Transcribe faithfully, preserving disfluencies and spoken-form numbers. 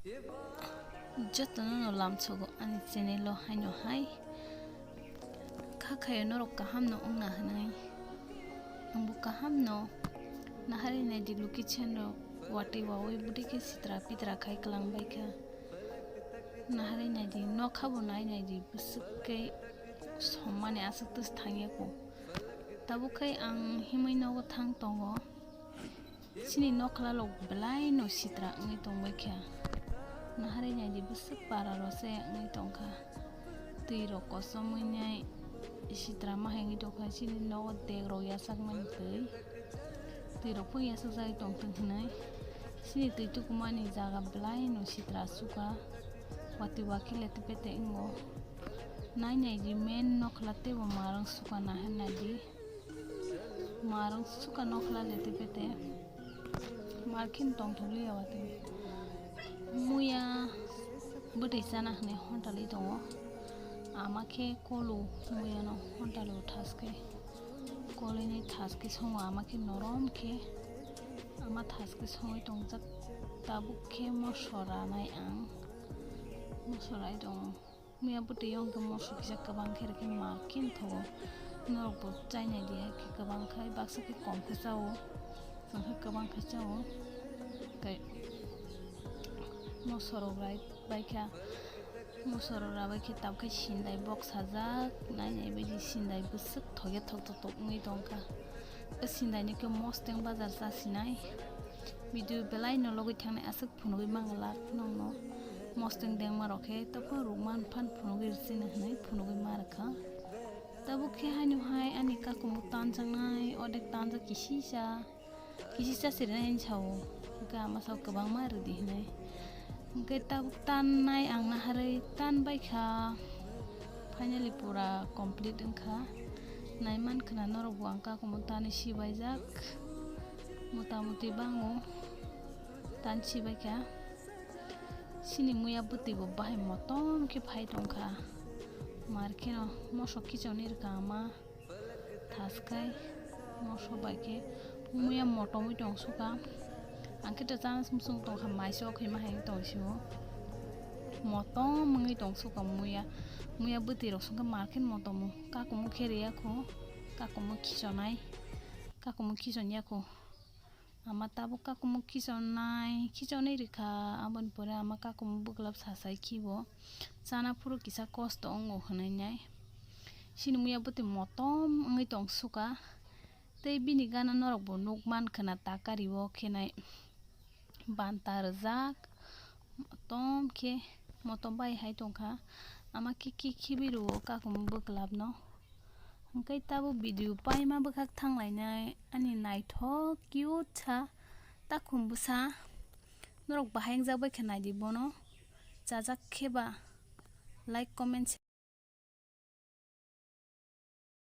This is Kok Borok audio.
Jotono no lamsogo ani channel o haino hai. Kha khayo norok kaham no wngna hwnwi. Angbo kaham no. Naharwi naidi location rok watwi wawi bwdwi khe sitra pitra khai kwlang bai kha. Naharwi naidi nokha bo nai naidi bwswk khe sommani aswk twsthang ya kho. Tabuk khe ang himwi nogo thang tongo. Chini nokla rok belai no sitra wngwi tongbai kha. Naharwi naidi bwswk para rok se wngwi tongkha. Twi rok kosom wngwi sitra ma hai wngwi tongkha. Chini nogo dek rok yachak mani twi. Twi rok phung yachak jagwi tongthwng hwnwi. Chini twi tukumani jaga belai no sitra sukha. Watwi wakhe lete pete wngo. Nai naidi main nokla teibo marwng sukha naharwi naidi. Marwng suka nokla lete pete. Markhin tongthok liya watwi. Muya bwtwi chana hwnwi hontalwi tongo. Ama khe kolu muyano hontalwi thaske. Kolini thaske songo ama khe norom khe. Ama thaske songwi tongjak tabuk khe mosora nai ang. Mosorai tongo. Muya bwtwi o hwnkhe moso kisa kwbang khe rwkhe markhin thogo. Norok bo chainai di hai khe kwbang khai baksa khe kom khe chao. Chwng khe kwbang khai chao. Tei moso rok rai bai kha. Moso rok rabai khe tabuk khe sindai bok sajak. Nai nai bai di sindai bwswk thok ya thok thok thok wngwi tong kha. Tei sindai ni khe mosteng bazar cha sinai. Video belai no logwi thangnai aswk phunugwi manglak nokno. Mosteng dengma rok khe topho rukman phan phunugwi rwsino hwnwi phunugwi ma rwkha. Tabuk khe haino hai ani kakumu tanjaknai, odek tanjak kisisa, kisisa sirinai hinwi sao. Hwnkhe ama sao kwbangma rwdi hinwi. Hwnkhe tabuk tannai ang naharwi tan bai kha. Finally pura complete wngkha. Naiman khna norok bo ang kakumu tanwi sibaijak. Mota moti bango. Tan sibai kha. Chini muya bwtwi bo bahai motom khe phai tongkha. Mar kheno moso kichoni rwkha ama. Thaskai moso bai khe muya motomwi tong suka. Ang khe to chana sumsung tongkha maisa o khaima hai tong sio. Motom wngwi tong suka muya. Muya bwtwi rok sungkha mar khe motomo. Kakumu khe riya kho. Kakumu kichonai. Kakumu kichon ya kho. Ama tabuk kakumu kichonnai, kichonwi rwkha, aboni pore ama kakumu bwklap sasai khibo. Chana phuru kisa kosto wngo hwnwi nai. Chini muya bwtwi motom wngwi tong suka. Tei bini gana norok bo nuk man khna takari o khenai banta rwjak. Motom khe motom bai hai tongkha. Ama khe khe khibi rwo kakumu bwklapno. Hwnkhe tabuk video paima bwkhak thanglainai ani naithok cute sa takhum bwsa. Norok bahai wngjak bai khe naidi bono. Chajak khe ba like, comment,